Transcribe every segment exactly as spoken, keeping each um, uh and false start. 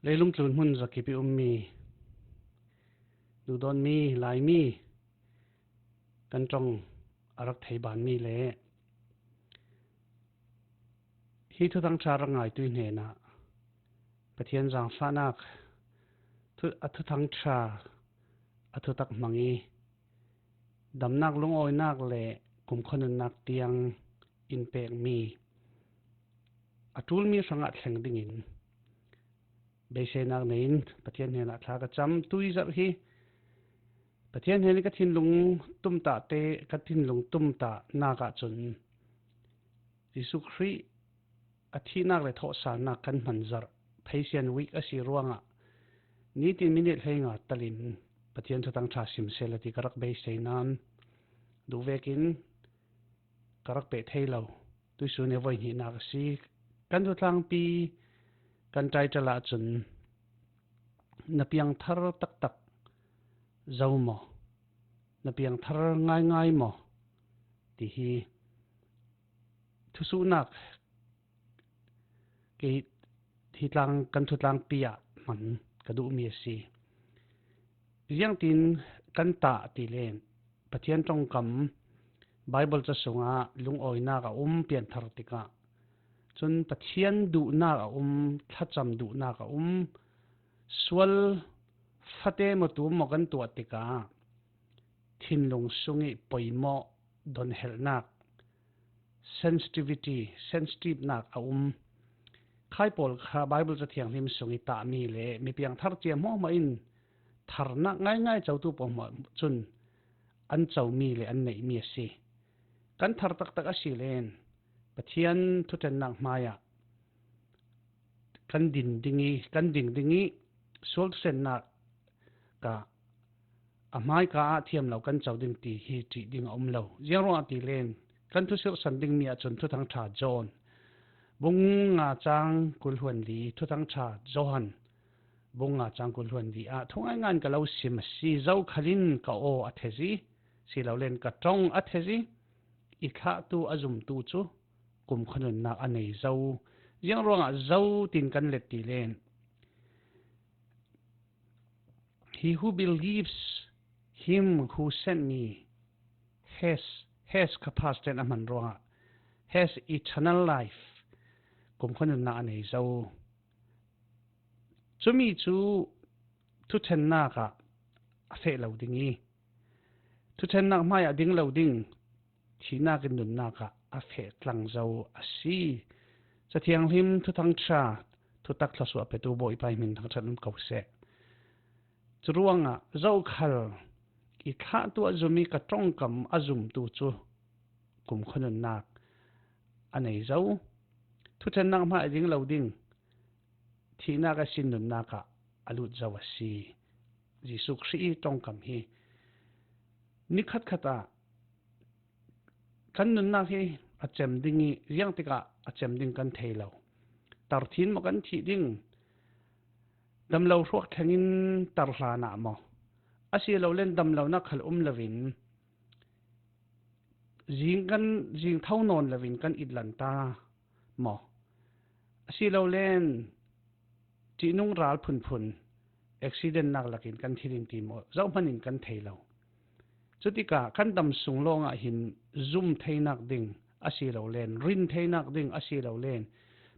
Leilung tlun hmun zakip i ummi, duhdawtmi, Laimi, kan ṭong a rak thei banmi le hi Thuthang ṭha rak ngaitu hnenah Pathian zaangfahnak thu, a Thuthang ṭha a thutak hmang i damnak, lungawinak le kumkhua nunnak tiang in pekmi a ṭulmi hrangah thleng dingin beiseinak nei-in Pathian hnenah thla ka cam. Tui zarh hi Pathian hnen i ka thinlung tumtahte, ka thinlung tumtahnak ahcun Jesuh Khrih a thihnak le thawhsalnak kan hman zarh Phasian Week a si ruangah nitin minit hleinga talin Pathian Thuthang ṭha sim seh la ti ka rak beisei nain duh vekin ka rak peh thei lo. Tuisun i voi hnihnak a si. Kan thutlangpi kan title ahcun na piangthar taktak zo maw? Na piangthar ngaingai maw? Ti hi thusuhnak kei hi tlang, kan thutlangpi ah hman ka duhmi a si. Ziangtin kan tah ti len Pathian ṭongkam Baibal ca sungah lungawinak a um, pianthar tikah cun Pathian duhnak a um, thlacam duhnak a um, sual fate maw tum maw kan tuah tikah thinlung sung i poimawh, donhelhnak, sensitivity, sensitivenak a um. Khai pawl kha Baibal Ca Thianghlim sung i tahmi le mi piangthar cia hmuahhmuah in tharnak ngaingai cotu pawl hmuah cun an comi le an neihmi a si. Kan thar taktak a si len Pathian thuṭhennak hmaiah kan din ding i, kan ding ding i sual thuṭhennak ka a hmaika ah thiam lo kan co ding ti hi ṭih ding a um lo. Ziangruangah ti len kan thusirhsan dingmi ahcun Thuthang ṭha John bung nga cang kul hluan li, Thuthang ṭha Johan bung nga cang kul hluan li ah thu ngaingai in ka lo sim a si. Zokhal in ka aw a thes i, si lo len ka ṭong a thes i, i thlahtu a zumtu cu kumkhua nunnak a nei zo. Ziangruangah zo tin kan let ti len, "He who believes him who sent me has, has" kha past tense a hman ruangah, "has eternal life", kumkhua nunnak a nei zo. Cumi cu thuṭhennak ah a feh lo ding i, thuṭhennak hmaiah ding lo ding, thihnak in nunnak ah a feh tlang zo a si. Ca Thianghlim Thuthang ṭha thutak thluasuah petu Bawipa hmin thangṭhat um ko seh. Curuangah zokhal i thlahtu a zum i ka ṭongkam a zumtu cu kumkhua nunnak a nei zo. Thuṭhennak hmaiah ding lo ding, thihnak a sin nunnak ah a lut zo a si. Jesuh Khrih i ṭongkam hi nikhatkhat ah kan nunnak hi a cem ding i, ziangtikah a cem ding kan thei lo. Tarthin maw kan thih ding? Damlo hruak thlengin tar hlanah maw? Asilolen damlonak khal um loin zing kan, zing tho nawn loin kan it lan ta maw? Asilolen ṭihnung ral phunphun accidentnak lakin kan thi ding ti maw? Zohhmanh in kan thei lo. Cutikah kan dam sung lawngah hin zum theinak ding asilolen, rin theinak ding asilolen,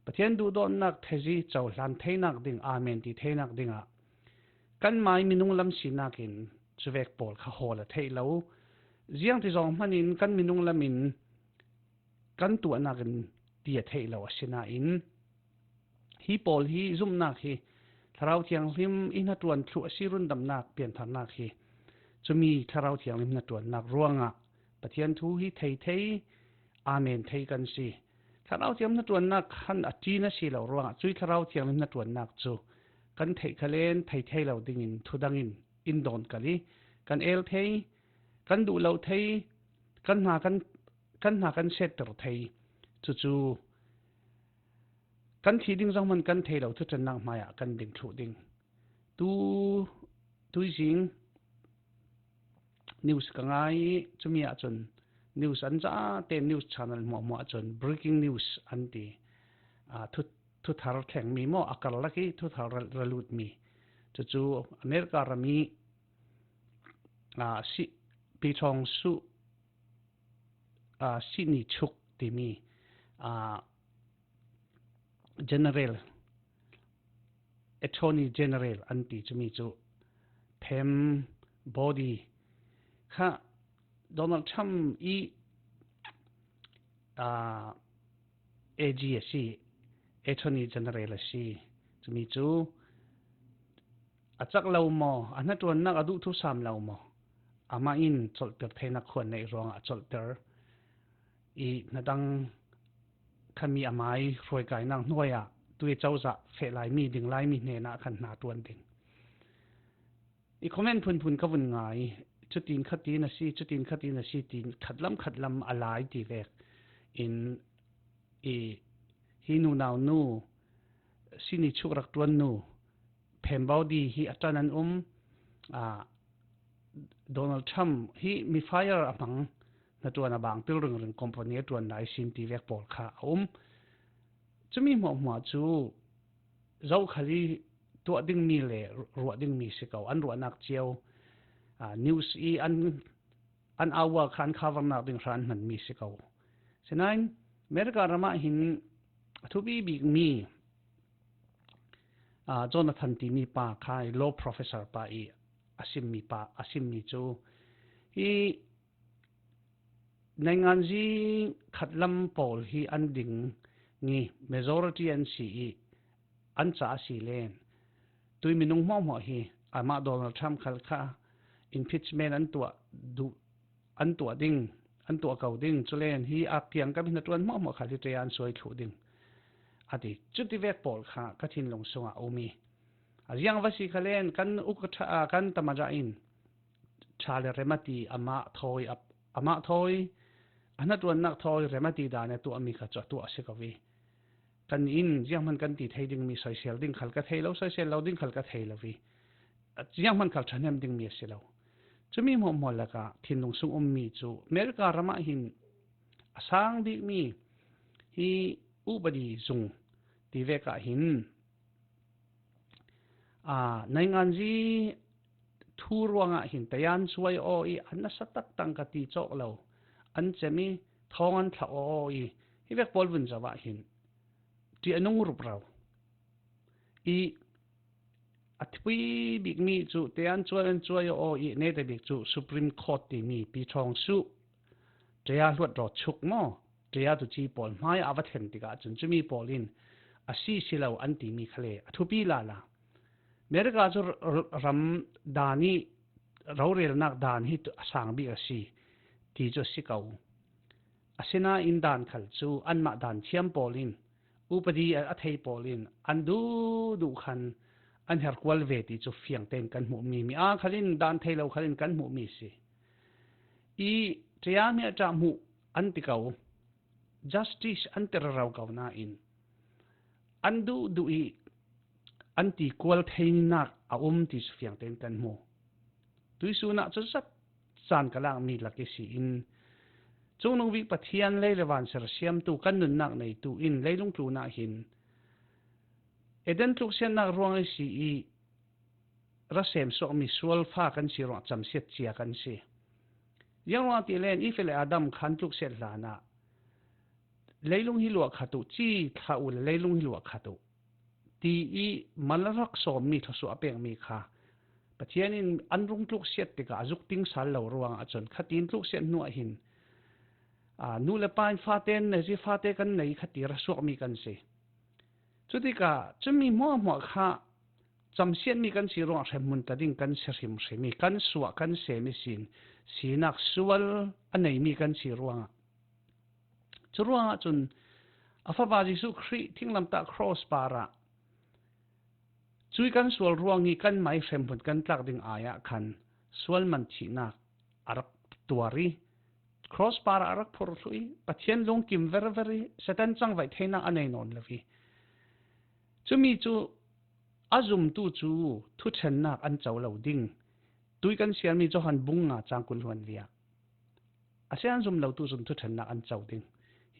Pathian duhdawtnak thezi cohlan theinak ding, amen ti theinak dingah kan mai minung lam sinak in cuvek pawl kha hawl a theih lo. Ziangti zong hmanh in kan minung lam in kan tuahnak in ti a theih lo a si nain, hi pawl hi zumhnak hi Thlarau Thianghlim i hnaṭuan thluh a si, rundamnak, piantharnak hi. Cumi Thlarau Thianghlim hnaṭuannak ruangah Pathian thu hi thei thei, amen thei kan si. Thlarau Thianghlim hnaṭuannak khan a ṭin a si lo ruangah cui Thlarau Thianghlim hnaṭuannak cu kan theih khalen thei thei lo dingin thudang in in dawn kal i, kan el thei, kan duh lo thei, kan hna kan, kan hna kan setter thei. Cucu kan thih ding zong hman kan thei lo thuṭhennak hmaiah kan ding thluh ding. Tu, tuizing news ka ngai i, cumi ahcun news an zate, news channel hmuahhmuah ahcun breaking news an ti. Aa, thu, thuthar thleng mi maw, a karlak i thuthar ra, ra lut mi. Cucu America ram i, aa, si, Pi Thawng Su, aa, Sini Chuk timi, aa, General, Attorney General an ti cumi cu Pam Bondi kha Donald Trump i, aa, A G a si, Attorney General a si. Cumi cu a cak lo maw, a hnaṭuannak a duhthusam lo maw? Amah in colhter theinak khuan neih ruangah a colhter i, hnadang khami a mai hruaikainak hnuai ah tui cozah feh laimi, ding laimi hnenah khan hna ṭuan ding. I comment phunphun ka vun ngai, cutin khatin a si, cutin khatin a si, tin khatlam khatlam a lai ti vek in, i, hi nunau nu, Sini Chuk rak ṭuan nu, Pam Bondi hi a ṭan an um, aa, Donald Trump hi mi fire a hmang, hnaṭuan a bang til ringring company a ṭuan lai sin ti vek pawl kha a um. Cumi hmuahhmuah cu zokhal i tuah dingmi le ruah dingmi si ko, an ruahnak cio, aa, news i an, an hour kha an covernak ding hra an hmanmi si ko. Sinain America ram ah hin a thupi bikmi, aa, Jonathan timi pa kha i law professor pa i a simmi pa, a simmi cu hi nainganzi khatlam pawl hi an ding i majority an si i an ca a si len tui minung hmuahhmuah hi amah Donald Trump khal kha impeachment an tuah duh, an tuah ding, an tuah ko ding, culen hi a kiangkap hi hnaṭuan hmuahhmuah khal hi ṭean suai thluh ding a ti. Cuti vek pawl kha ka thinlung sungah a um i a ziang va si kha len kan ukṭha, aa, kan tamaza in ṭha le remati amah thawi, a, amah thawi a hnaṭuannak thawi remati dan a tuahmi kha cu a tuah a si ko i kan in zianghman kan ti thei dingmi soisel ding khal ka thei lo, soisel lo ding khal ka thei lo i zianghman khal ṭhahnem dingmi a si lo. Cumi hmuahhmuah lakah thinlung sung ummi cu America ram ah hin a sang bikmi hi upadi zung ti vek ah hin, aa, nainganzi thu ruangah hin tayan cuai aw i an nasa taktak ka ti cawk lo, an cem i thawng an thlah aw i hi vek pawl vun zoh ah hin ṭihnung rup ro i a thupi bikmi cu tayan cuai an cuai aw i neta bik cu Supreme Court timi Pi Thawng Su, ṭeya hluat raw chuk maw, ṭeya tuci pawl hmai a va thlen tikah cun cumi pawl in a si si lo an timi khale a thupi lala. America cu r-, r-, ram dan i rorelnak dan hi a sang bik a si ti cu a si ko. Asinain dan khal cu anmah dan thiam pawl in upadi a, a thei pawl in an duhduh khan an herkual ve ti cu fiang tein kan hmuhmi, mi aa khal in dan thei lo khal in kan hmuhmi si. I ṭeya hmiahṭah hmuh an ti ko, justice an ti rero ko nain an duhduh i an ti kual theinak a um ti cu fiang tein kan hmu. Tuisun ah cu zat caan ka lakmi lak i si in Cungnung Bik Pathian lei le van sersiamtu kan nunnak neitu in leilung tlun ah hin Eden tluksiatnak ruang i si i ra semsuakmi sualfa kan si ruangah camsiat cia kan si. Ziang ruangah ti len Eve le Adam khan tluksiat hlan ah leilung hi luah khat uh, ci thlah uh le leilung hi luah khat uh ti i mal a rak sawmmi thluasuah a pekmi kha Pathian in an rung tluksiat tikah a zuk ting sal lo ruangah cun khatin tluksiat hnu ah hin, aa, nu le pa in fate an nei, fate kan nei khati ra suakmi kan si. Cutikah cumi hmuahhmuah kha camsiatmi kan si ruangah hremhmun tla ding kan si hrimhrim i kan suah kan sem i sin sinak sual a neimi kan si ruangah, curuangah cun a Fapa Jesuh Khrih thinglamtah cross parah cui kan sual ruang i kanmah i hremhmun kan tlak ding ai ah khan sual man thihnak a rak tuar i cross parah a rak phurh thluh i Pathian lungkim verver i Satan cangvaih theinak a nei nawn lo i cumi cu a zumtu cu thuṭhennak an co lo ding. Tui kan siarmi Johan bung nga cang kul hluan viah a si an zum lotu cun thuṭhennak an co ding.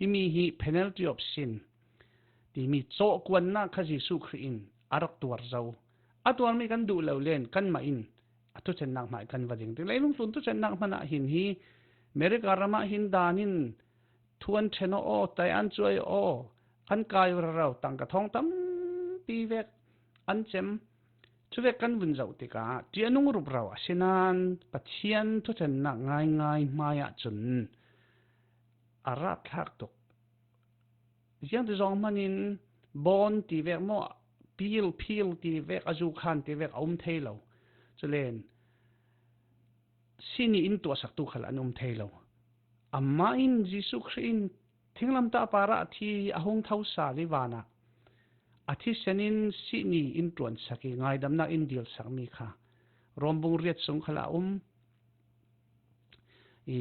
Himi hi penalty of sin, timi cawhkuannak kha Jesuh Khrih in a rak tuar zo. A tuarmi kan duh lo len kanmah in a thuchannak hmai kan va ding ding. Leilung tlun thuchannak hmanah hin hi America ramah hin dan in thu an ṭhen aw, tai an cuai aw, an kai rarau, tangka thawng tampi vek an cem. Cuvek kan vun zoh tikah ṭihnung rup rau a si nain Pathian thuchannak ngaingai hmaiah cun a rah thlak tuk. Ziangti zong hmanin bawn ti vek maw, pil, phil ti vek, a zu khan ti vek a um thei lo. Culen sihni in tuahsaktu khal an um thei lo. Amah in Jesuh Khrih in thinglamtah parah a thi a hung tho sal i vanah a thisen in sihni in ṭuansak i ngaidamnak in dilsakmi kha Rom bung riat sung khal a um i,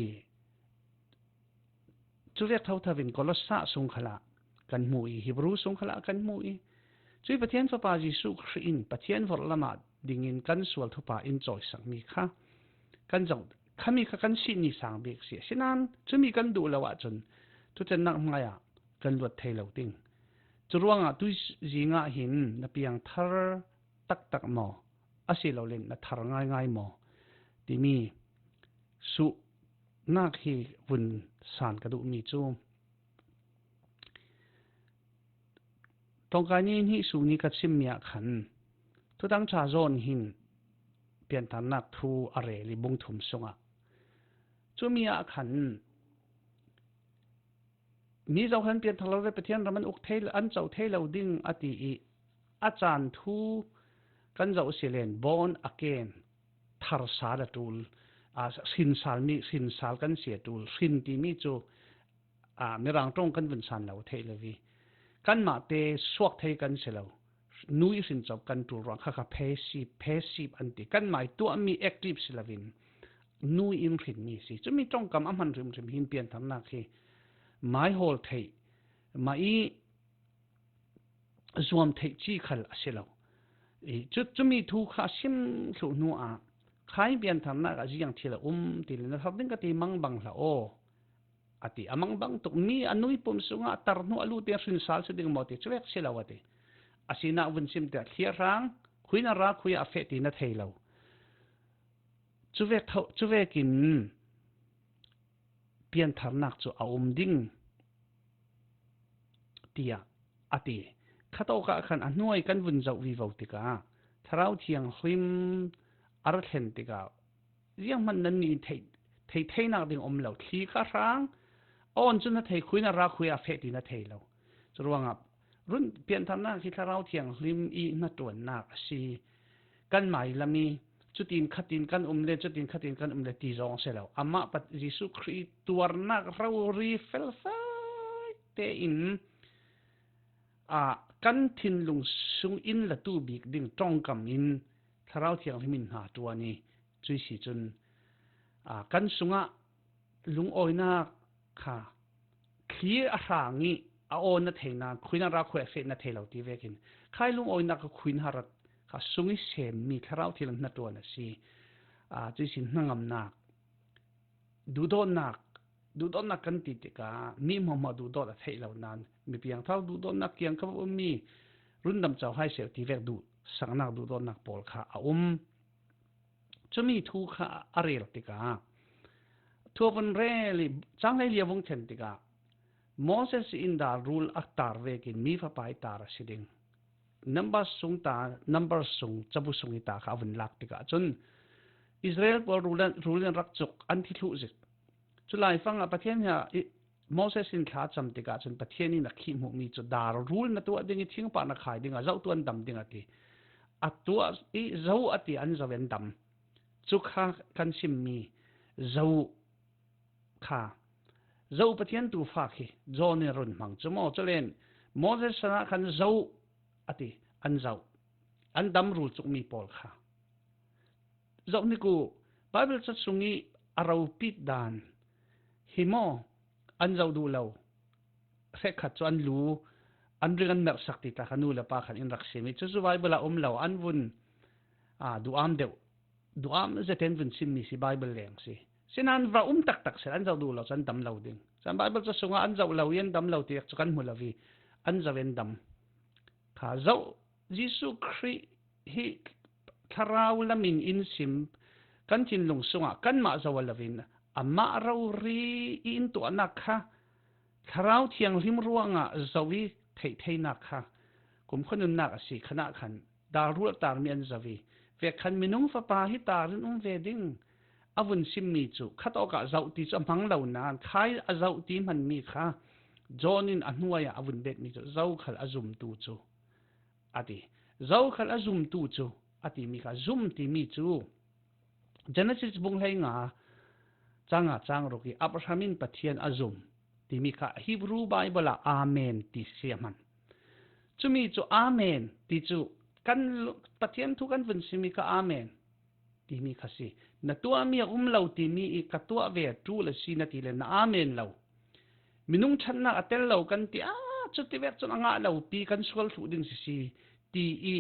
cuvek thotho in Kolosa sung khalah kan hmu i, Hebru sung khalah kan hmu i. Cui Pathian Fapa Jesuh Khrih in Pathian vorh lamah dingin kan sual thupha in cawisakmi kha kan zoh khami kha kan sihni sang bik si. Asinain cumi kan duh lo ahcun thuchannak hmaiah kan luat thei lo ding. Curuangah tuizing ah hin na piangthar taktak maw, asilole na thar ngaingai maw timi suhnak hi vun san ka duhmi cu, tawngkai ni hnih sung ni ka chimmi ah khan Thuthang ṭha John hin piantharnak thu a rel i bung thum sungah, cumi ah khan mi zohhran pianthar lo ve, Pathian ram an uk thei, an co thei lo ding a ti i, a caan thu kan zoh si len born again, thar sal a ṭul, a, hrin sal mi, hrin sal kan si a ṭul, hrin timi cu, a, Mirang ṭong kan vun san lo theih lo i, kanmah te suak thei kan si lo. Nu i hrin cop kan ṭul ruang kha kha passive, passive an ti. Kanmah i tuahmi active si loin nu in hrinmi si. Cumi ṭongkam a hman hrimhrim hin piantharnak hi maihawl theih, mah i zuam theih ci khal a si lo. I, cu, cumi thu kha a sim thluh hnu ah khai piantharnak ah ziang thil a um ti le na thar ding ka ti mangbang hlah aw. A ti a mangbang tuk mi a nui pum sungah a tar hnu a lu te hrin sal si ding maw ti, cuvek si lo a ti. Asinain vun sim tiah thliarhrang, khui na ra khui ah a feh ti na thei lo. Cuvek tho, cuvekin piantharnak cu a um ding tiah a ti. Khatawkah khan a hnuai kan vun zoh vivo tikah Thlarau Thianghlim a ra thlen tikah zianghman nannih in theih, theih theinak ding um lo. Thli kha hrang, a awn cu na thei, khui na ra khui ah a feh ti na thei lo. Curuangah run piantharnak hi Thlarau Thianghlim i hnaṭuannak a si. Kanmah i lam i cutin khatin kan um le, cutin khatin kan um le ti zong a si lo. Amah Pat-, Jesuh Khrih tuarnak rori felfai tein, aa, kan thinlung sung in latu bik ding ṭongkam in Thlarau Thianghlim in hnaṭuan i, cuih si cun, aa, kan sungah lungawinak kha thli a hrang i a awn na thei nain, khui na ra khui a feh na thei lo ti vekin, khai lungawinak kha khui na rat kha sung i semmi Thlarau Thianghlim hnaṭuan a si. Aa, cuih si hnangamnak, duhdawtnak, duhdawtnak kan ti tikah mi hmuahhmuah duhdawt a theih lo nain, mi piangthar duhdawtnak kiang kha ummi rundam co hai seh ti vek duhsaknak duhdawtnak pawl kha a um. Cumi thu kha a rel tikah, thu a vun rel i, cang hlei li a vung thlen tikah, Moses in dar rul a tar vekin mi fapa i tar a si ding. Numbers sung ta, Numbers sung, cabu sung i ta kha a vun lak tikah cun Israel pawl rul in, rul in rak cuk, an thi thluh zik. Cu laifang ah Pathian hi a, i, Moses in thla a cam tikah cun Pathian in a khih hmuhmi cu dar rul na tuah ding i thingpah na khai ding a, zoh tu an dam ding a ti. A tuah i zoh a ti, an zoh i an dam. Cu kha kan simmi zoh kha, zoh Pathian tuufa khi John in a run hmang cu maw? Culen Moses san ah khan zoh a ti, an zoh, an dam rul cukmi pawl kha. Zoh hnik u, Baibal ca sung i a ropit dan hi maw? An zoh duh lo. Hrekkhat cu an lu, an ring an merhsak ti ta kha nu le pa khan in rak sim i, cucu Baibal ah um lo, an vun, aa, duham deuh, duham zetin vun simmi si, Baibal leng si. Sinain va um taktak seh, an zoh duh lo cu an dam lo ding. Cun Baibal ca sungah an zoh lo i an dam lo ti cu kan hmu lo i, an zoh in dam. Kha zoh, Jesuh Khrih hi thlarau lamin in sim, kan thinlung sungah kanmah zoh a lovin, amah rori i in tuahnak kha, Thlarau Thianghlim ruangah zoh i theih theinak kha, kumkhua nunnak a si khanah khan, dal rual tarmi an zoh i, vek khan minung fapa hi tar in um ve ding, a vun simmi cu, khatawkah zoh ti cu a hmang lo nain, khai a zoh ti hmanmi kha, John in a hnuai ah a vun betmi cu, zokhal a zumtu cu, a ti. Zokhal a zumtu cu, a timi kha, zum timi cu, Genesis bung hleinga, canga cang ruk i Abraham in Pathian a zum timi kha Hebrew Bible ah Amen ti si a hman. Cumi cu Amen ti cu kan lu-, Pathian thu kan vun simi kha Amen timi kha si. Na tuahmi a um lo timi i ka tuah ve ṭul a si na ti le na Amen lo. Minung ṭhatnak a tel lo kan ti ah, cuti vek cun a ngah lo pi kan sual thluh ding si si ti i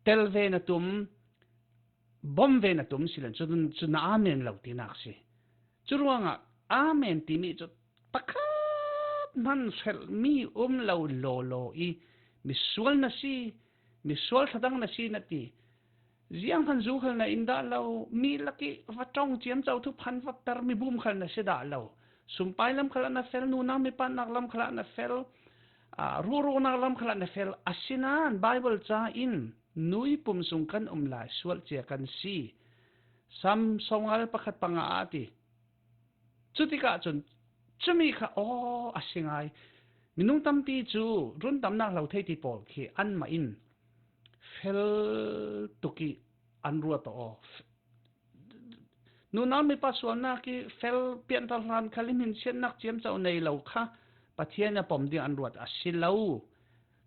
tel ve na tum, bom ve na tum si len cun, cun na Amen lo tinak si. Curuangah Amen timi cu pakhat hman hrelhmi um lo lawlaw i misual na si, misual thladang na si na ti. Ziang hman zu khal na in dah lo, mi lak i va ṭong ciamco thuphan va per mi bum khal na si dah lo. Sumpai lam khal ah na fel, nunau mipanak lam khal ah na fel, aa, ruahruahnak lam khal ah na fel. Asinain Bible ca in nui pum sung kan um lai sual cia kan si. Sam sawmnga le pakhat panga ah a ti. Cutikah cun cumi kha aw a si ngai. Minung tampi cu rundamnak hlo thei ti pawl khi anmah in fel tuk i an ruat aw. Nunau mipa sualnak i fel pianthar hlan khal i hminsiatnak ciamco nei lo kha Pathian a pom ding an ruat a si lo.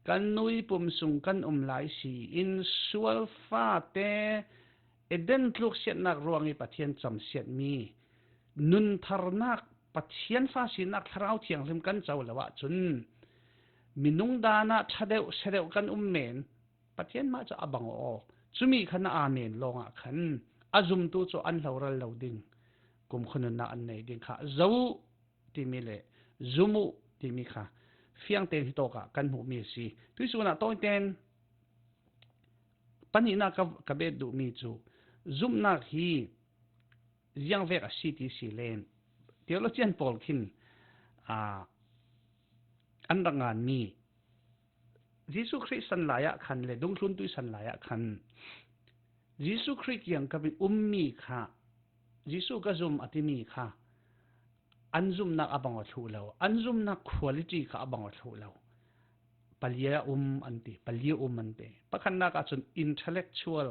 Kan nui pum sung kan um lai si in sual fate Eden tluksiatnak ruang i Pathian camsiatmi nun tharnak, Pathian fa sinak Thlarau Thianghlim kan co lo ahcun minung dan ah ṭha deuh, sia deuh kan um men. Pathian mah cu a bang aw. Cumi kha na Amen lawngah khan a zumtu cu an hloral lo ding, kumkhua nunnak an nei ding kha zoh uh timi le zum uh timi kha fiang tein hitawk ah kan hmuhmi a si. Tuihsun ah tawiten pahnihnak ka, ka bet duhmi cu zumhnak hi ziangvek a si ti si len theologian pawl khin, aa, an rak nganmi Jesuh Khrih san lai ah khan le dungthluntu i san lai ah khan Jesuh Khrih kiangkap i ummi kha, Jesuh ka zum a timi kha an zumnak a bang aw thluh lo, an zumnak quality kha a bang aw thluh lo. Pali a um an ti, pali a um an ti. Pakhatnak ahcun intellectual,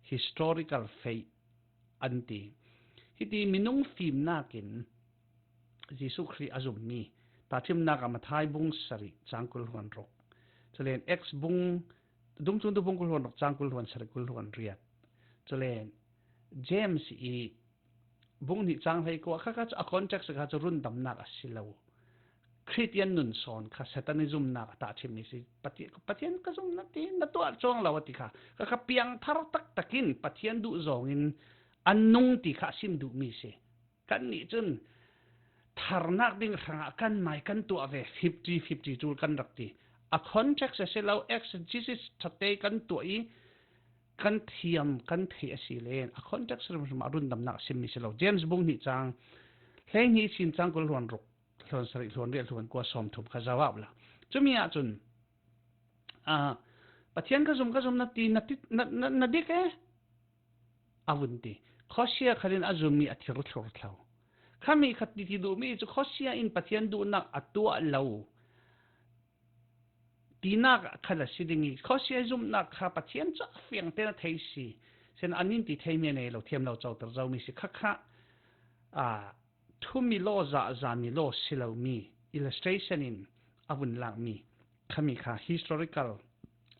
historical faith an ti. Hiti minung fimnak in Jesuh Khrih a zummi tahṭhimnak ah Matthai bung sarih cang kul hluan ruk, culen Acts bung, Dungthluntu bung kul hluan ruk cang kul hluan sarih kul hluan riat, culen James i bung hnih cang hlei kua kha, kha cu a context kha cu rundamnak a si lo. Khristian nun sawn kha Satan i zumnak a tahṭhimmi si. Pathian, Pathian ka zum na ti, na tuah cuang lo a ti kha. Kha, kha piangthar taktak in Pathian duh zong in an nung ti kha a sim duhmi si. Kannih cun tharnak ding hrangah kan mai kan tuah ve, fifty fifty ṭul kan rak ti. A context a si lo, exegesis ṭhate kan tuah i kan thiam, kan theih a si len a context hrimhrim ah rundamnak a simmi si lo. James bung hnih cang hleihnih sin cang kul hluan ruk, hluan sarih, hluan riat, hluan kua, sawmthum kha zoh ah la. Cumi ahcun, aa, Pathian ka zum, ka zum na ti, na ti, na, na, na dik e? A vun ti. Khuasia khalin a zummi a thir thlur thlo. Khami kha ti, ti duhmi cu khuasia in Pathian duhnak a tuah lo tinak khal a si ding i, khuasia zumhnak kha Pathian cu a fiang tein a thei si. Sen an in ti theimi a nei lo, thiam lo coter zomi si. Kha kha, aa, thumi law, zahzahmi law si lomi illustration in a vun lakmi khami kha historical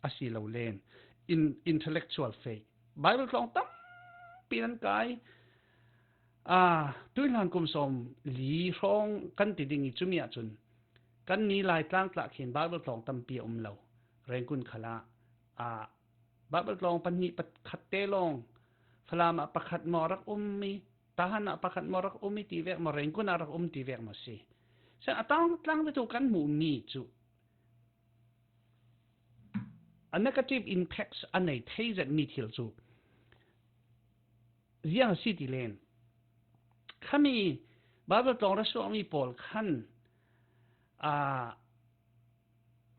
a si lo len in, intellectual faith. Bible tlawng tampi nan kai. Aa, tuihlan kum sawm li hrawng kan ti ding i, cumi ahcun kan ni Laitlang tlah khin Bible tlawng tampi a um lo. Rengkun khalah, aa, Bible tlawng pahnih pakhat te lawng, Falam ah pakhat maw rak um i, Tahan ah pakhat maw rak um i ti vek maw, Rengkun ah rak um ti vek maw si. Sen a tang tlang te tu kan hmuh mi cu a negative impacts a nei thei zet mi thil cu ziang a si ti len khami Bible tlawng ra suakmi pawl khan a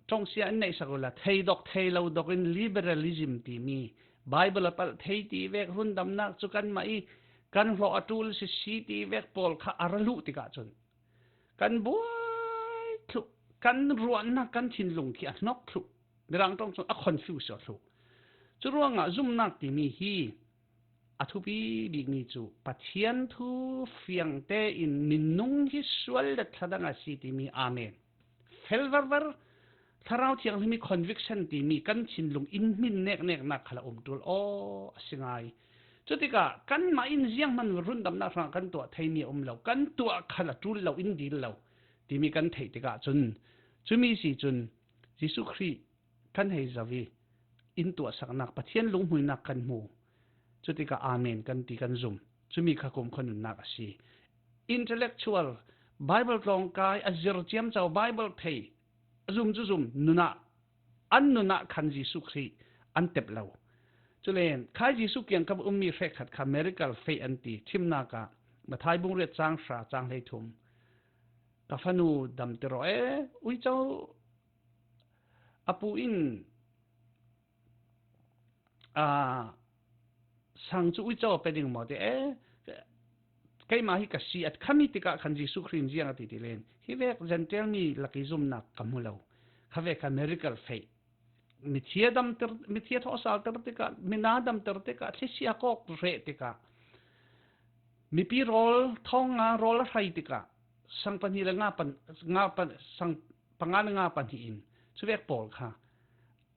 ṭongsia an neihsak uhla, theidok thei lo dok in liberalism timi Bible a palh thei ti vek rundamnak cu kanmah i kan hlawh a ṭul sisi ti vek pawl kha a ra luh tikah cun kan buai thluh, kan ruahnak, kan thinlung khi a hnok thluh, Mirang ṭong cun a confuse aw thluh. Curuangah zumnak timi hi a thupi bikmi cu Pathian thu fiang tein minung hi sual let thladang a si timi, amen, fel verver, Thlarau Thianghlim hi conviction timi kan thinlung in hmin nekneknak khal a um ṭul aw a si ngai. Cutikah kanmah in zianghman rundamnak hrangah kan tuah theimi a um lo, kan tuah khal a ṭul lo, in dil lo timi kan theih tikah cun, cumi si cun Jesuh Khrih kan hei zoh i in tuahsaknak, Pathian lunghmuinak kan hmu. Cutikah amen kan ti, kan zum. Cumi kha kumkhua nunnak a si. Intellectual, Bible tlawngkai, a zir ciamco, Bible thei, a zum cu zum, nunah, an nunah khan Jesuh Khrih an tep lo. Culen khai Jesuh kiangkap ummi hrekkhat kha miracle faith an ti. Thimnak ah Mathai bung riat cang hra cang hleithum, ka fanu damter aw e, uico a pu in, aa, sang cu uico a pe ding maw ti e, keimah hi ka si, a khami tikah khan Jesuh Khrih in ziang a ti ti len, hi vek Gentile mi lak i zumnak ka hmu lo, kha vek kha miracle faith. Mithiat damter, mithiat thawhsalter tikah, mina damter tikah, thlisia kawk reh tikah, mipi rawl thong nga rawl a hrei tikah, sang pahnih le nga pan, nga pan, sang panga le nga pahnih in, cuvek pawl kha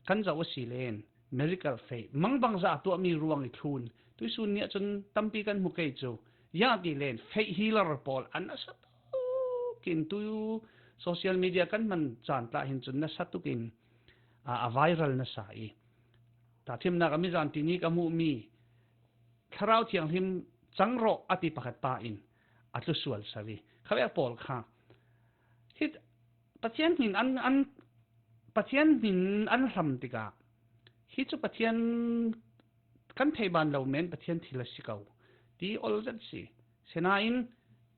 kan zoh a si len, miracle faith, mangbangza a tuahmi ruang i thlun. Tuisun ni ah cun tampi kan hmu kei cu, ziang ti len, faith healer pawl an nasa tuk in, tu social media kan hman caan tla hin cun nasa tuk in, aa, a viral nasa i, tahṭhimnak a mizan tini ka hmuhmi Thlarau Thianghlim cang rawh a ti pakhat pa in a tlusual so i, khavek pawl kha hi Pathian hmin an, an, Pathian hmin an hlam tikah, hi cu Pathian kan theiban lo men Pathian thil a si ko ti ol zet si. Sinain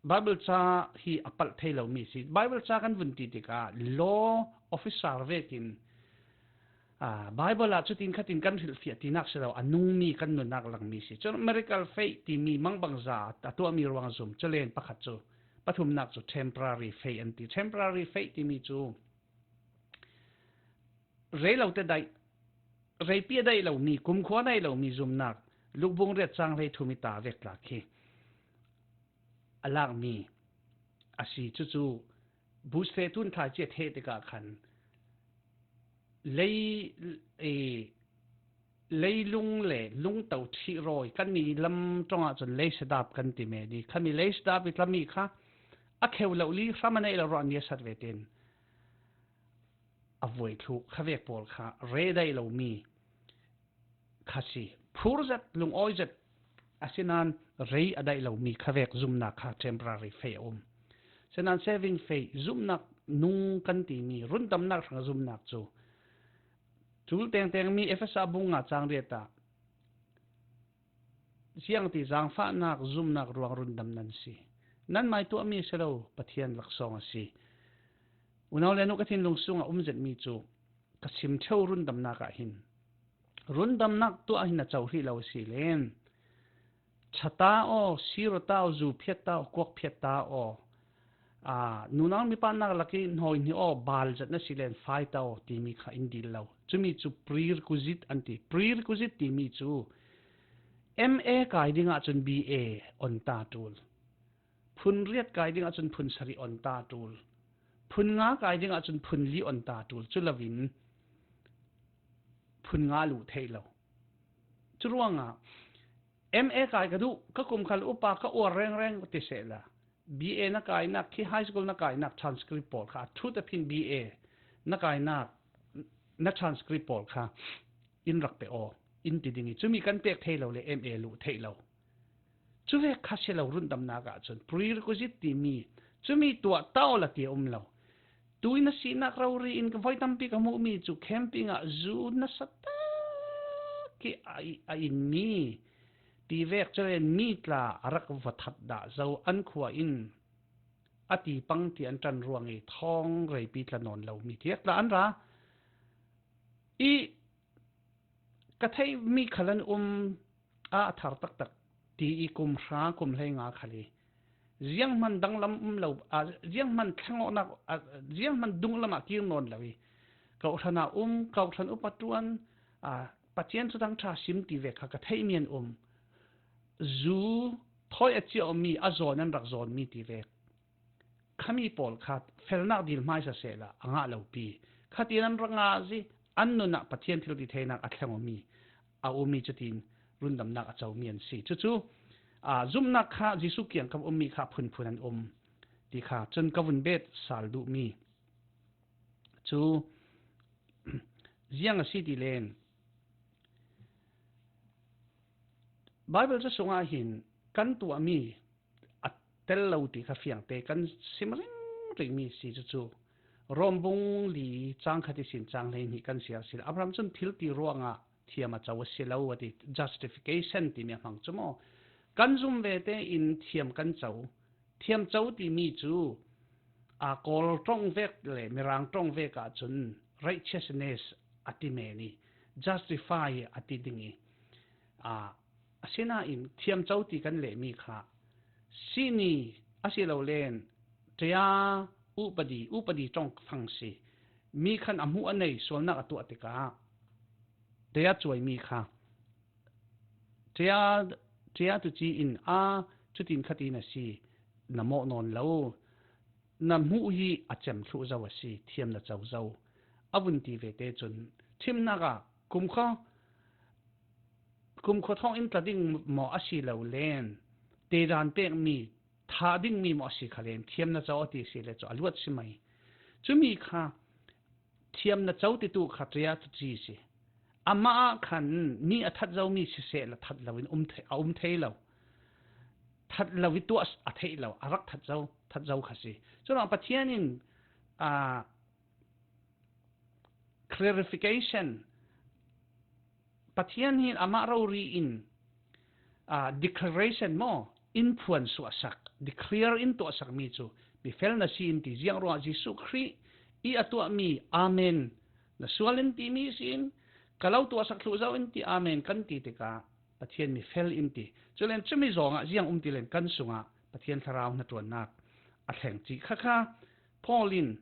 Bible ca hi a palh thei lomi si. Bible ca kan vun ti tikah law officer vekin, aa, Bible ah cutin khatin kan hrilhfiah tinak si lo, a nungmi kan nunnak langmi si. Cun miracle faith timi mangbangza a tuahmi ruang zum, culen pakhat cu, pathumnak cu temporary faith an ti. Temporary faith timi cu rei lo te daih, reipi a daih lomi, kumkhua a daih lomi zumnak, Lukbung riat cang hleithum i ta vek tla khi a lakmi a si. Cucu bus feh tun thlaici a theh tikah khan lei, e, leilung le lungto ṭhih rawi kanni lam ṭongah cun leisadap kan ti men i, khami leisadap i tlami kha a kheu lo li, hram a neih lo ruah ni a sat ve tein a vuai thluh khavek pawl kha rei a daih lomi kha si. Phur zet, lungawi zet, asinain rei a daih lomi khavek zumnak kha temporary faith a um. Sinain saving faith, zumnak nung kan timi, rundamnak hrang zumnak cu tul tengtengmi Efesa bung nga cang riat ah ziang ti, zangfahnak zumnak ruang rundam nan si. Nanmai tuahmi a si lo, Pathian laksawng a si. Unau le nu, ka thinlung sungah um zetmi cu ka sim ṭheu rundamnak ah hin, rundamnak tuah hin a cohlih lo a si len, ṭha ta aw, sir ta aw, zu phiat ta aw, kuak phiat ta aw, aa, nunau mipa nak lak i hnawi hnih aw, bal zet na si len fai ta aw timi kha in dil lo. Cumi cu prerequisite an ti. Prerequisite timi cu M A kai ding ahcun B A on ta ṭul. Phun riat kai ding ahcun phun sarih on ta ṭul. Phun nga kai ding ahcun phun li on ta ṭul. Cu loin phun nga luh theih lo. Curuangah M A kai ka duh, ka kum khal upa ka uar rengreng ti sehla, B A na kainak khi high school na kainak transcript pawl kha, a ṭhut a phin B A na kainak na transcript pawl kha in rak pe aw, in ti ding i, cumi kan pek thei lo le M A luh theih lo. Cuvek kha si lo, rundamnak ah cun prerequisite timi Cumi tuah ta aw la ti a um lo. Tui na sinak rori in ka voi tampi ka hmuhmi cu camping ah zu nasa tak i a, a inmi ti vek calen mi tla a rak va that dah zo an khua in a ti pang ti an ṭan ruang i thawng reipi tla nawn lo mi thiak tla an ra i ka theih mi khal an um a, a thar taktak ti i kum hra kum hlei nga khal i zianghman danglam um lo a, zianghman thlengawknak a, zianghman dunglam ah kir nawn lo i kawhhran ah um, kawhhran upa ṭuan a, Pathian thudang ṭha sim ti vek kha ka theih mi an um. Zu thawi a ciah mi a zawn an rak zawn mi ti vek khami pawl kha felnak dil hmaisa sehla a ngah lo pi. Khati nan rak ngah zi an nun ah Pathian thil ti theinak a thleng awmi a um i cutin rundamnak a comi an si. Cucu aa, zumhnak kha Jesuh kiang ka ummi kha phunphun an um ti kha cun ka vun bet sal duhmi cu ziang a si ti len Baibal cu sungah hin kan tuahmi a tel lo ti kha fiangte kan sim ringring mi si cucu Rom bung li cang khat ihsin cang hleihnih kan siar si. Abraham cun thil ti ruangah thiam a co a si lo a ti, justification timi a hmang cu maw? Kan zum ve tein thiam kan co. Thiam co timi cu aa, Kawl ṭong vek le Mirang ṭong vek ahcun righteousness a ti men i justify a ti ding i aa, asinain thiam co ti kan lehmi kha sini a si lo len ṭia upadi, upadi ṭong fang si. Mi khan a hmuh a nei sualnak a tuah tikah ṭia cuaimi kha ṭia, ṭia tuci in a cutin khatin a si na mawh nawn lo. Na hmuh hi a cem thluh zo a si, thiam na co zo. A vun ti ve te cun thimnak ah kumkhua, kumkhua thawng in tla ding maw a si lo len, tedan pekmi, thah dingmi maw a si kha len, thiam na co a ti si le cu a luat si mai. Cumi kha thiam na co titu kha ṭia tuci si. Amah ah khan mi a that zomi siseh la that loin um thei, a um thei lo. That lo i tuah a theih lo, a rak that zo, that zo kha si. Curuangah Pathian in aa, clarification, Pathian hin amah rori in aa, declaration maw, in phuan suahsak, declare in tuahsakmi cu mi fel na si in ti ziang ruangah Jesuh Khrih i a tuahmi Amen na sual in timi si in ka lo tuahsak thluh zo in ti Amen kan ti tikah Pathian mi fel in ti. Culen cumi zongah ziang um ti len kan sungah Pathian thlarau hnaṭuannak a thleng cih kha kha Paul in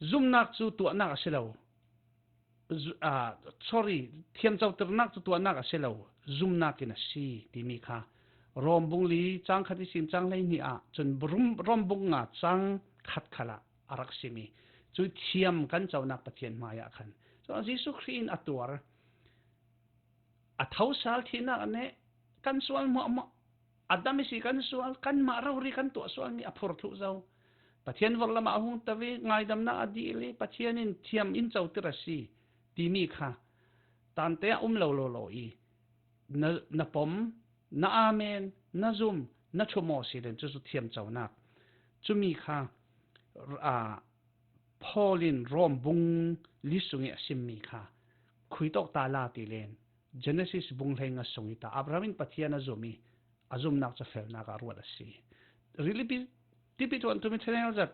zumnak cu tuahnak a si lo. Zu-, aa, sorry, thiamcoternak cu tuahnak a si lo, zumnak in a si timi kha Rom bung li cang khat ihsin cang hleihnih ah cun Rom, Rom bung nga cang khat khalah a rak simi cu thiam kan conak Pathian hmaiah khan. Cun Jesuh Khrih in a tuar, a thosal thihnak a neh, kan sual hmuahhmuah, a dam i si kan sual, kanmah rori kan tuah sualmi a phur thluh zo. Pathian vorhlamah a hung to i ngaidamnak a dil i Pathian in thiam in cotir a si timi kha tante ah um lo lawlaw i na, na pom, na amen, na zum, na ṭhum aw si len cucu thiamconak. Cumi kha aa, Paul in Rom bung li sung i a simmi kha khui tawk ta la ti len Genesis bung hleinga sung i ta Abraham in Pathian a zum i a zumnak cu felnak ah ruat a si. Rili pi, tipi tuan tumi thenel zat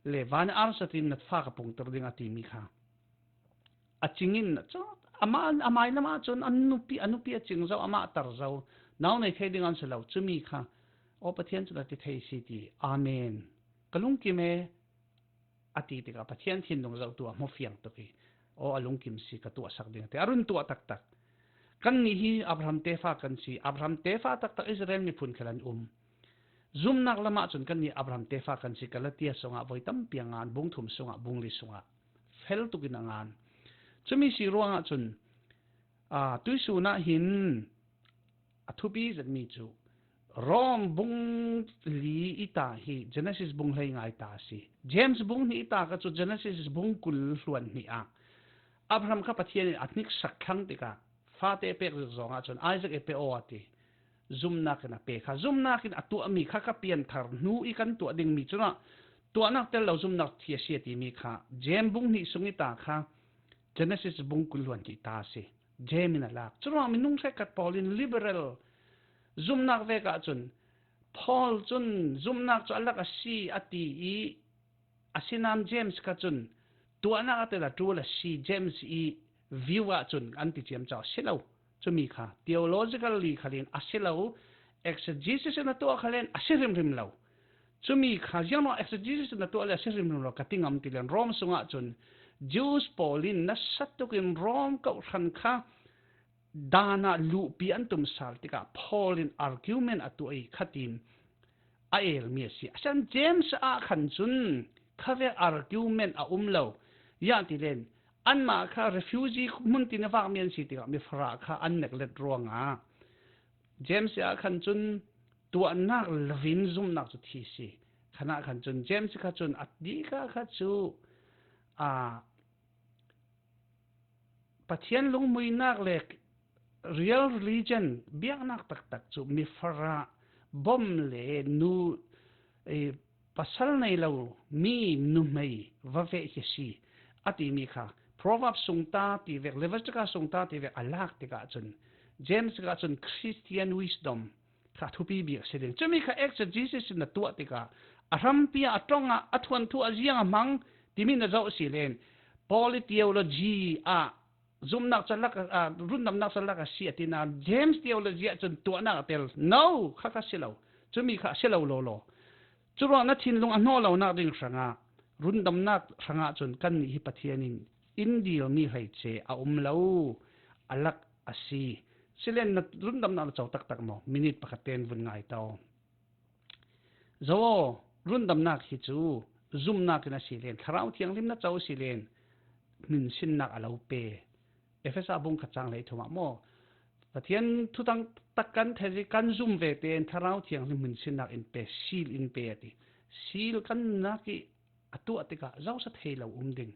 le van ar zat in na fa ka pungter ding a timi kha a cing in cu amah, a mai lam ah cun a nupi, a nupi a cing zo, amah a tar zo, nau nei thei ding an si lo. Cumi kha aw Pathian cun a ti thei si ti. Amen. Ka lungkim e. A ti tikah Pathian thinlung zohtu a hmu fiang tuk i, aw, a lungkim si ka tuahsak ding a ti. A run tuah taktak. Kannih hi Abraham tefa kan si, Abraham tefa taktak Israel miphun khal an um. Zumnak lamah cun kannih Abraham tefa kan si, Galatia sungah voi tampi a ngan, bung thum sungah, bung li sungah fel tukin a ngan. Cumi si ruangah cun, aa, tuisun ah hin a thupi zetmi cu Rom bung li i ta hi Genesis bung hleinga i ta a si. James bung hnih i ta kha cu Genesis bung kul hluan hnih ah Abraham kha Pathian in a hniksak thlang tikah fate pek zong ahcun Isaac e pe aw a ti. zumnak in a pe kha, zumnak in a tuahmi kha, kha pianthar hnu i kan tuah dingmi cunah tuahnak tel lo zumnak thi a si a timi kha James bung hnih sung i ta kha Genesis bung kul hluan hnih ta a si. James in a lak. Curuang minung hrekkhat pawl in liberal zumnak vek ahcun Paul cun zumnak cu a lak a si a ti i, asinain James kha cun tuahnak a tel a ṭul a si, James i view ahcun an ti ciamco a si lo. Cumi kha theologically khalin a si lo, exegesis in a tuah khalin a si hrimhrim lo. Cumi kha ziangmaw exegesis in a tuah le a si hrimhrim lo ka ti ngam ti len Rom sungah cun Jews pawl in nasa tukin Rom kawhhran kha dan ah luhpi an tum sal tikah Paul in argument a tuah i khatin a elmi a si. Asian James ah khan cun khavek argument a um lo. Yah ti len anmah kha refugee hmun tin a vakmi an si tikah mifarah kha an neglect ruangah James ah khan cun tuahnak lovin zumnak cu thi si. Khanah khan cun James kha cun a dika kha cu a Pathian lungmuinak le real religion biaknak taktak cu mifarah bom le nu, eh, pasal nei lo mi nuhmei va veh hi a si a timi kha Proverbs sungta ti vek, Leviticus sungta ti vek a lak tikah cun James tikah cun Christian wisdom kha thupi bik a si ding. Cumi kha exegesis in a tuah tikah a hrampi ah, a ṭong ah, a thuanthu ah ziang a hmang timi na zoh si len Paul i theology ah zumnak cu a lak, ah, rundamnak cu a lak a si a ti nain James theology ah cun tuahnak a tel. No, kha kha si lo. Cumi kha a si lo lawlaw. Curuang na thinlung a hnawh lonak ding hrangah, rundamnak hrangah cun kannih hi Pathian in in dilmi hleice a um lo, a lak a si. Silen na rundamnak na co taktak maw? Minit pakhat tein vun ngai to. Zo aw, rundamnak hi cu zumnak in a si len, Thlarau Thianghlim na co si len, hminsinnak a lo pe. Efesa bung khat cang lei thum ah maw? Pathian thutang tak kan thei, kan zum ve tein Thlarau Thianghlim hminsinnak in pe, seal in pe a ti. Seal kan nunnak i a tuah tikah zosa thei lo um ding.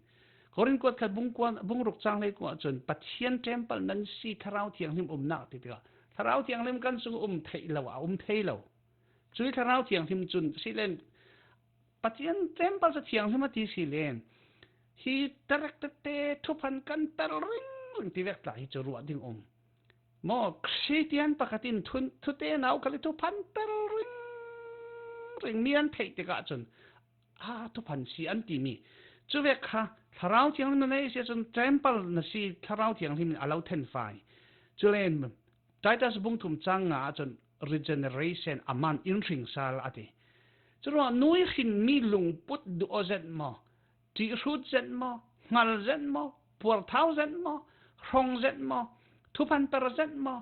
Korin kuat khat bung kua, bung ruk cang lei kua cun Pathian temple nan si, Thlarau Thianghlim umnak ti tikah Thlarau Thianghlim kan sung um theih lo, a um thei lo. Cui Thlarau Thianghlim cun silen Pathian temple cu thianghlim a ti silen hi tarak tete thuphan kan per ringring ti vek tla hi cu ruah ding um. Maw, Khristian pakhat in thun, thute nau khal i thuphan per ringring mi an theih tikah cun a thuphan si an timi. Cuvek kha Thlarau Thianghlim na nei si ahcun temple na si, Thlarau Thianghlim in a lo thenfai. Culen Titus bung thum cang nga ahcun regeneration a man in hring sal a ti. Curuah nui hrinmi lungput duh aw zet maw? Ṭihhrut zet maw? Hngal zet maw? Puarthau zet maw? Hrong zet maw? Thuphan per zet maw?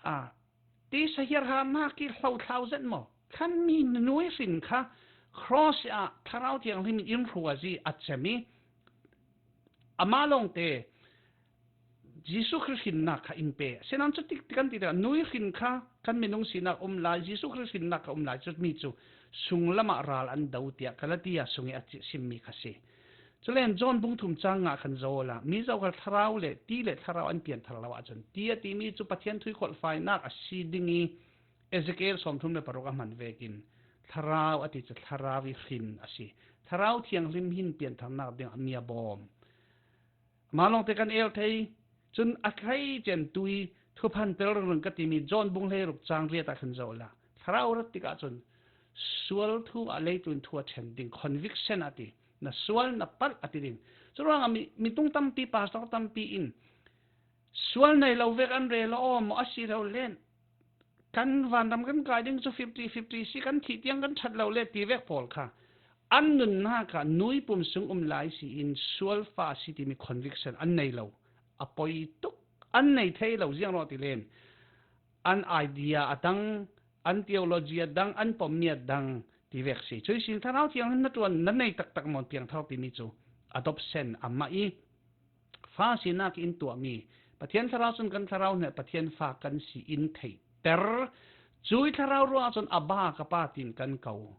A, tisa hiarharnak i hlothlau zet maw? Khan mi nui hrin kha cross ah Thlarau Thianghlim in in hruazi a cem i, amah lawngte Jesuh Khrih hrinnak kha in pe. Sinan cu tik kan ti tikah nui hrin kha kan minung sinak um lai, Jesuh Khrih hrinnak kha um lai, cu mi cu sunglam ah ral an do tiah Galatia sung i a ci-, simmi kha si. Culen John bung thum cang nga khan zola, mi zohal thlarau le ti le thlarau an pianthar lo ahcun ti a timi cu Pathian thu i kholhfainak a si ding i Ezekiel sawmthum le paruk a hman vekin thlarau a ti cu thlarau i hrin a si. Thlarau Thianghlim hin piantharnak ding a mi a bawm. Mah lawngte kan el thei. Cun a thei cen tui thuphan per ringring ka timi John bung hleiruk cang riat ah khan zoh la. Thlarau rat tikah cun sual thu ah leitlun thu a ṭhen ding, conviction a ti. Na sual na palh a ti ding. Curuangah mi, minung tampi, pastor tampi in sual nei lo vek an rel aw maw, a si lo len kan vanram kan kai ding cu fifty fifty si, kan thih tiang kan ṭhat lo le ti vek pawl kha an nunnak ah nui pum sung um lai si in sual fa a si timi conviction an nei lo. A poi tuk, an nei thei lo ziang rawh ti len an idea a dang, an theology a dang, an pommi a dang ti vek si. Cui sin Thlarau Thianghlim na ṭuan, na nei taktak maw piangthar timi cu adoption a mah i fa sinak in tuahmi Pathian Thlarau cun kan thlarau hnen Pathian fa kan si in theihter. Cui thlarau ruangah cun Abba ka Pa tiin kan ko.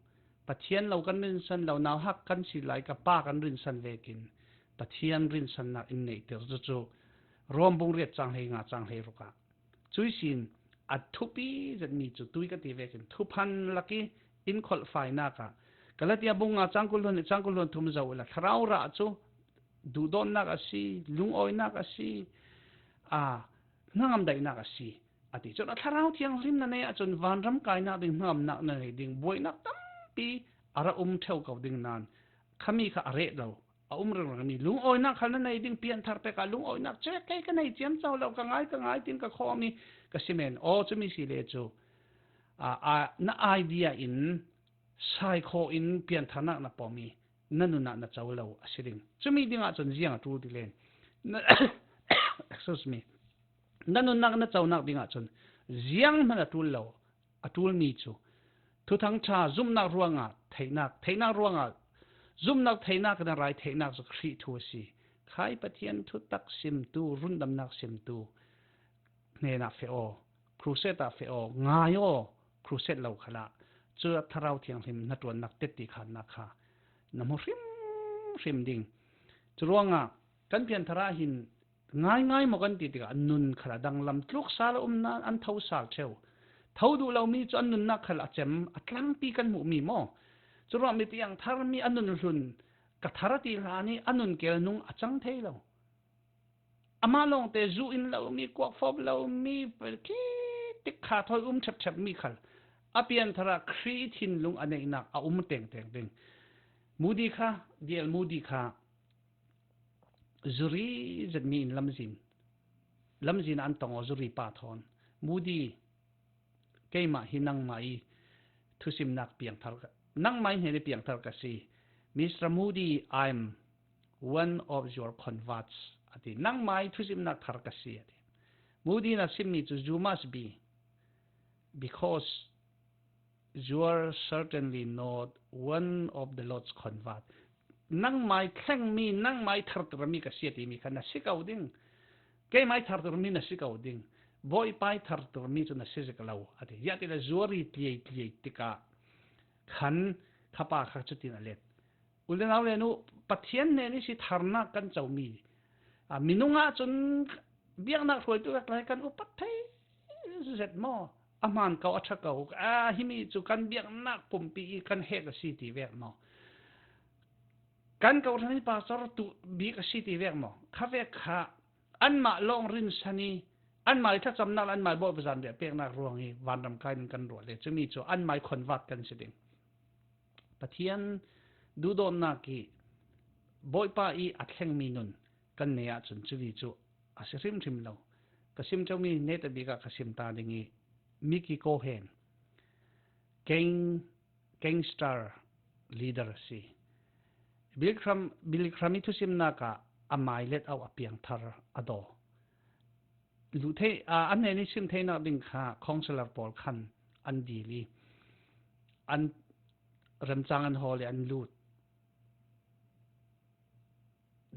Pathian lo kan rinsan lo, nauhak kan si lai ka Pa kan rinsan vekin Pathian rinsannak in neihter. Cucu Rom bung riat cang hlei nga cang hlei ruk ah. Cui sin A thupi zet mi cu tui ka ti vekin thuphan lak i in kholhfainak ah Galatia bung nga cang kul hluan nih cang kul hluan thum zoh ula thlarau rah cu duhdawtnak a si, lungawinak a si, a hnangam daihnak a si a ti. Cun a Thlarau Thianghlim na nei ahcun vanram kainak ding, hnangamnak na nei ding, buainak tampi a ra um ṭheu ko ding nain khami kha a reh lo, a um ringring mi lungawinak khal na nei ding, pianthar pek ah lungawinak cek kei ka nei ciamco lo, ka ngai, ka ngai tin ka khawm i ka si men. Aw, cumi si le cu, aa, aa, na idea in sai khawh in piantharnak na pom i na nun ah na co lo a si ding. Cumi ding ahcun ziang a ṭul ti len? Na, excuse me. Na nunnak na conak ding ahcun zianghman a ṭul lo, a ṭulmi cu Thuthang ṭha zumhnak ruangah theihnak, theihnak ruangah zumhnak, theihnak in a rai theihnak cu Khrih thu a si. Khai Pathian thutak simtu, rundamnak simtu hnenah feh aw, crusade ah feh aw, ngai aw, crusade lo khalah cu Thlarau Thianghlim hnaṭuannak tetti khannak kha na hmu hrimhrim ding. Curuangah kan pianthar ah hin ngaingai maw kan ti tikah nun khal a danglam, tluk sal a um nain an tho sal ṭheu. Tho duh lomi cu an nunnak khal a cem, a tlangpi kan hmuhmi maw? Curuangah mi piangtharmi a nun hlun ka thar a ti hlan i a nun kel nung a cang thei lo. Amah lawngte zu in lomi, kuak fawp lomi, kitik kha thawi um ṭhepṭhep mi khal a pianthar ah Khrih thinlung a neihnak a um tengteng ding. Moody kha, D L Moody kha zuri zetmi in lamzin, lamzin an tong aw, zuri pa thawn. Moody, keimah hi nangmah i thusimnak piangthar ka, nangmah i hnen i piangthar ka si. Mister Moody, I'm one of your converts, a ti. Nangmah i thusimnak thar ka si, a ti. Moody na simmi cu, you must be, because you are certainly not one of the Lord's convert. Nangmah i thlengmi, nangmah i thartermi ka si a timi kha na si ko ding. Keimah i thartermi na si ko ding. Bawipa i thartermi cu na si zik lo, a ti. Ziah ti le zuari tliai tliai tikah khan khapa kha cutin a let. U le nau le nu, Pathian hnen i si tharnak kan comi, a, minung ahcun biaknak hruaitu vek lai kan upat thei zet maw? A hmaan ko, a ṭha ko, a, himi cu kan biaknak pumpi i kan hek a si ti vek maw? Kan kohhran i pastor tu bik a si ti vek maw? Kha vek kha anmah lawng rinsan i anmah i thlacamnak le anmah i Bawipa zanriah peknak ruang i vanram kai in kan ruah le, cumi cu anmah i convert kan si ding. Pathian duhdawtnak i Bawipa i a thlengmi nun kan nei ahcun cumi cu a si hrimhrim lo. Ka sim ṭheumi netabik ah ka sim ta ding i Mickey Cohen, gang, gangster leader a si. Billy Graham, Billy Graham i thusimnak ah a mai let auh a piangthar a daw. Luh thei, aa, an hnen i sim theinak ding kha counselor pawl khan an dil i an remcang an hawl i an lut.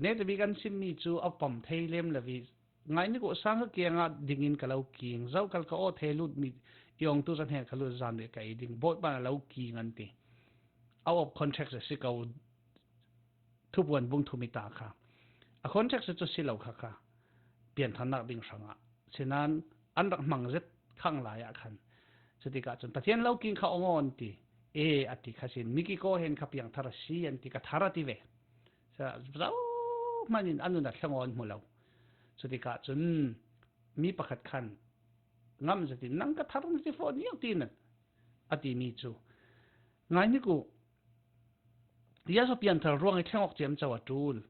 Netabik an simmi cu a pom thei lem lo i, ngaihnik uh, sang ka kiangah dingin ka lo king, zokhal ka aw thei, lutmi i awngtu zahnen ka lut, zan le ka ei ding, Bawipa na lo king an ti. Out of context a si ko, Thupuan bung thum i ta kha. A context cu si lo kha kha, piantharnak ding hrangah. Sinain an rak hmang zet khang lai ah khan. Cutikah cun Pathian lo king kha awng aw an ti. E, a ti kha sin. Mickey Cohen kha piangthar a si an ti, ka thar a ti ve. Zohman in an nun a thleng aw an hmu lo. Cutikah cun mi pakhat khan ngamh zet in, nang ka thar na ti fawn niang ti nan, a timi cu. Ngaihnik uh, Jesuh pianthar ruang i thleng awk ciamco a ṭul.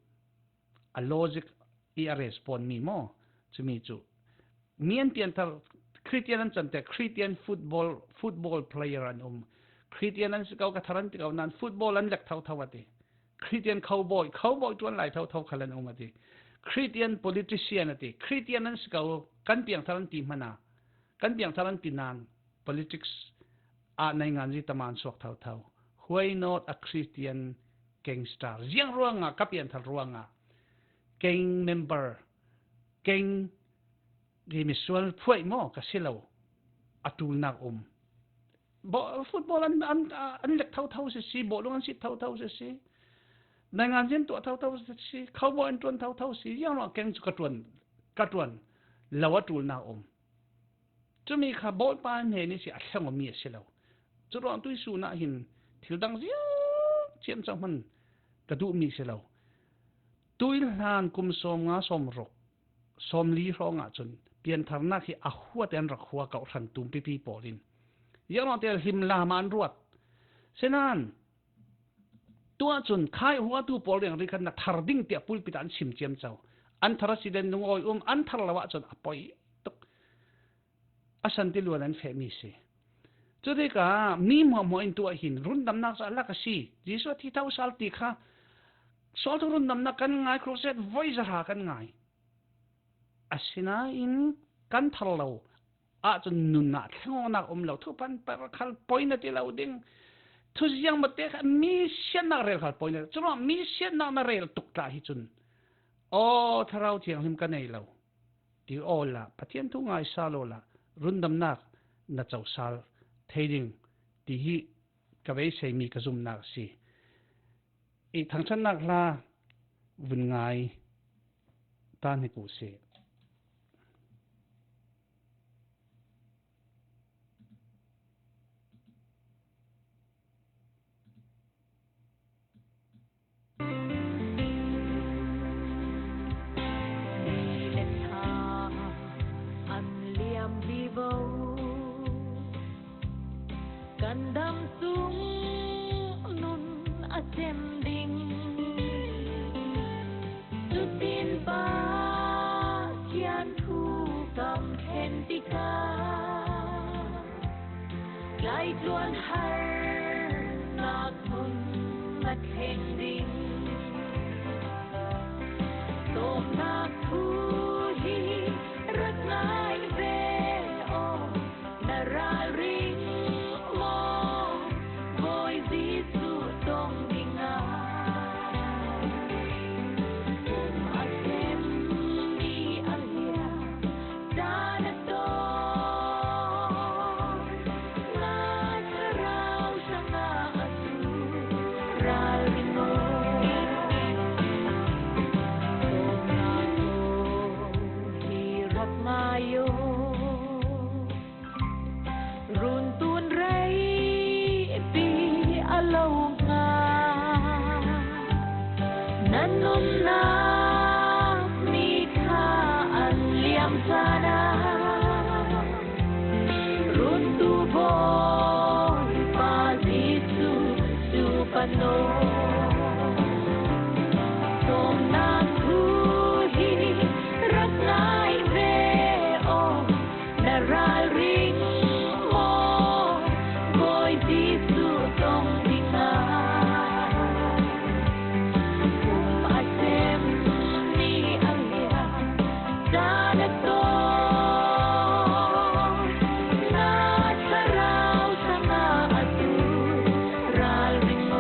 A logic i a respond mi maw? Cumi cu mi an pianthar, Khristian an cante, Khristian football, football player an um. Khristian an si ko, ka thar an ti ko nan football an lek thotho a ti. Khristian cowboy, cowboy ṭuan lai thotho khal an um a ti. Khristian politician a ti. Khristian an si ko, kan piangthar an ti hmanh ah, kan piangthar an ti nan politics ah nainganzi taman suak thotho. Why not a Christian gangster? Ziang ruangah, ka pianthar ruangah gang member, gang i misual phuai maw ka si lo, a ṭulnak um. Baw-, football an, an, an lek thotho sisi, bawlung an sit thotho sisi, nainganzi an tuah thotho sisi, cowboy an ṭuan thotho si, ziang ruangah gang cu ka ṭuan, ka ṭuan lo a ṭulnak um. Cumi kha Bawipa hnen i si a thleng awm mi a si lo. Curuang tuisun ah hin thil dang ziang ciamco hman ka duh mi si lo. Tuihlan kum sawmnga, sawmruk, sawmli hrawngah cun piantharnak hi a huat in an rak hua kohhran tumpipi pawl in zianglawngte hlimlam ah an ruat. Sinain tuah cun khai huatu pawl riangri khan na thar ding tiah pulpit ah an chim ciamco. An thar a si den lungawi um, an thar lo ahcun a poi tuk. A santi luan an fehmi si. Cutikah mi hmuahhmuah in tuah hin rundamnak cu a lak a si. Jesuh a thi tho sal ti kha sawltu rundamnak kan ngai, crusade voi zahra kan ngai. Asinain kan thar lo ahcun nun ah thlengawknak um lo, thuphan per khal poi na ti lo ding. Thuziang mate kha mi siatnak rel khal poi na, curuangah mi siatnak na rel tuk tla hi cun, aw, Thlarau Thianghlim ka nei lo ti awla, Pathian thu ngai sal awla, rundamnak na co sal thei ding ti hi ka beiseimi ka zumnak a si. I thangṭhatnak hla vun ngai ta hnik u sih. An liam vivo, kan dam sung nun a sem ding. Cutin Pathian thu kam thlen tikah, tlaitluan harnak hmun a thleng ding. Sawmnak thu hi rak ngai ve aw, na ralring maw, Bawi Jesuh tong dingah. Kum a sem mi a liam, dan a tawng, na thlarau hrangah a tu ralring aw. Sawmnak thu hi rak ngai aw. Runtun reipi a lo hnga, nan nunnak mi kha an liam caan ah, runtu Bawipa Jesuh cu pan aw. Sawmnak thu hi rak ngai ve aw, na ralring maw, Bawi Jesuh tong dingah. Kum a sem mi a liam, dan a tawng, na thlarau hrangah a tu ralring aw.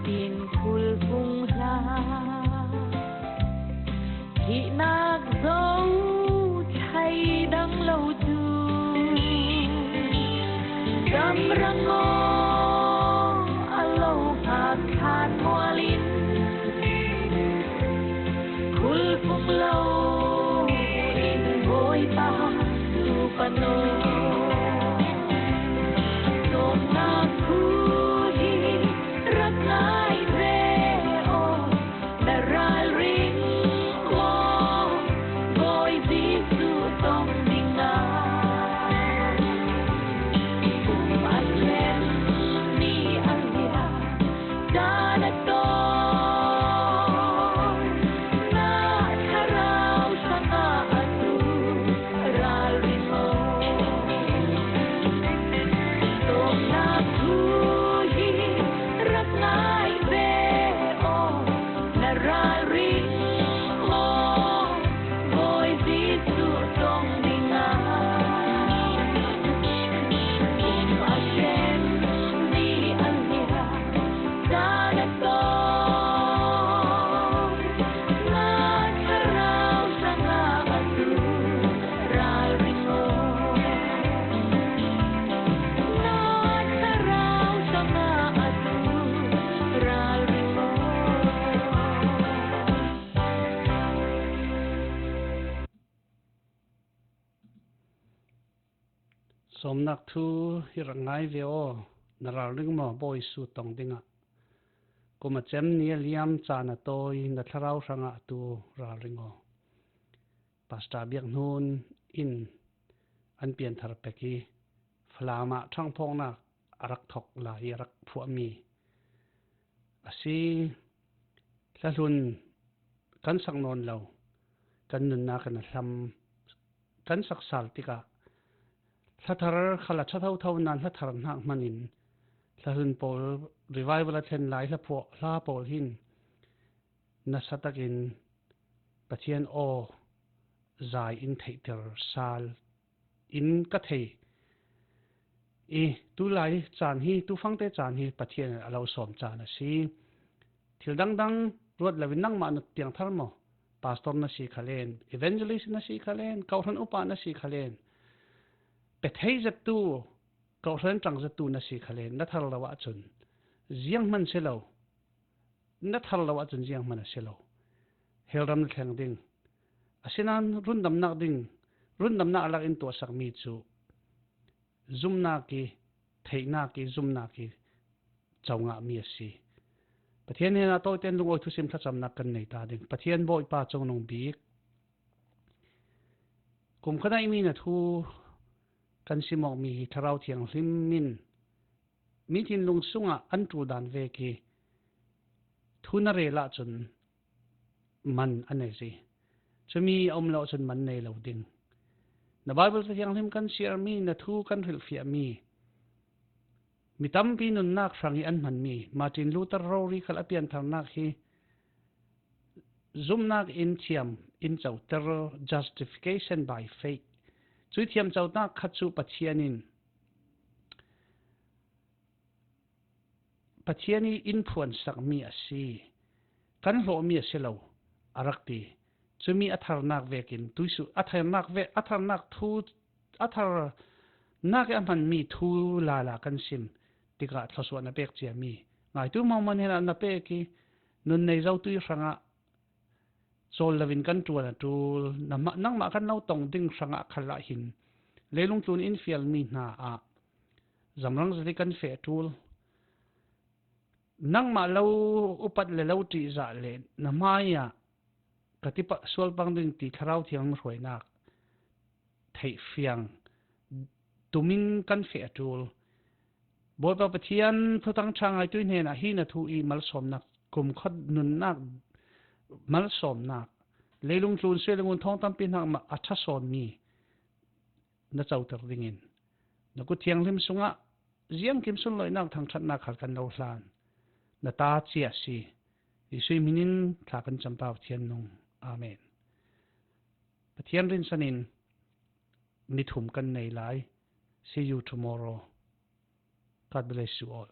Tin khulfung hla, thihnak zo thei dang lo cu, gamrang aw a lo hngak khan mual in, khulfung lo in Bawipa tu pan aw. Sawmnak thu hi rak ngai ve aw, na ralring maw, Bawi Jesuh tong dingah. Kum a sem mi a liam, dan a tawng, na thlarau hrangah a tu ralring aw. Lawmhnak thu hi rak ngai ve aw, na ralring maw, Bawi Su tong dingah. Kum a cem ni a liam, caan a tawi, na thlarau hrangah tu ralring aw. Pastor Biak Hnun in an pianthar pek i Falam ah ṭhangphawknak a rak thok lai i a rak phuahmi a si. Thlahlun kan sak nawn lo, kan nunnak kan a hlam, kan sak sal tikah hlathar khal a ṭha thotho nan hlathar hnak hmanin thlahlun pawl, revival a thlen lai hlaphuah hla pawl hin nasa takin Pathian aw zai in theihter sal in ka thei i, tulai caan hi, tufangte caan hi Pathian a lo sawm caan a si. Thil dangdang ruat loin nangmah na piangthar maw? Pastor na si khalen, evangelist na si khalen, kawhhran upa na si khalen, pe thei zettu, kawhhran ṭang zettu na si khalen, na thar lo ahcun zianghman si lo, na thar lo ahcun zianghman a si lo. Hell ram na thleng ding. Asinain rundamnak ding, rundamnak a lak in tuahsakmi cu zumnak i, theihnak i, zumnak i co ngahmi a si. Pathian hnenah tawiten lungawi thusim thlacamnak kan nei ta ding. Pathian Bawipa Cungnung Bik, kum ka neihmi na thu kan simawkmi hi Thlarau Thianghlim in mi thinlung sungah an ṭul dan vek i thu na rel ahcun man a nei si. Cumi a um lo ahcun man nei lo ding. Na Baibal Thianghlim kan siarmi, na thu kan hrilhfiahmi, mi tampi nunnak hrang i an hmanmi Martin Luther rori khal a piantharnak hi zumnak in thiam in coter, justification by faith. Cui thiam conak kha cu Pathian in, Pathian i in phuansakmi a si, kan hlawhmi a si lo, a rak ti. Cumi a tharnak vekin tuisu, a tharnak ve, a tharnak thu, a tharnak i a hmanmi thu lala kan sim tikah thluasuah na pek ciami ngaitu hmangmang hnenah na pek i, nun nei zotui hrangah cawl loin kan ṭuan a ṭul, nangmah, nangmah kan lo tong ding hrangah khal ah hin leilung tlun in fialmi hna ah zamrang zali kan feh ṭul. Nangmah lo upat le lo ṭihzah le na hmaiah ka tipah sualpang ding ti Thlarau Thianghlim hruainak theihfiang tumin kan feh a ṭul. Bawipa Pathian, Thuthang ṭha ngaitu hnenah hi na thu i malsawmnak, kumkhua nunnak malsawmnak, leilung tlun suai le ngun thawng tampi hnak mah a ṭha sawnmi na coter dingin na kut thianghlim sungah ziangkim sunlawihnak thangṭhatnak khal kan lo hlan. Na ta cia si. Jesuh hminin thla kan campa Pathian nung. Amen. Pathian rinsan in ni thum kan nei lai. See you tomorrow. God bless you all.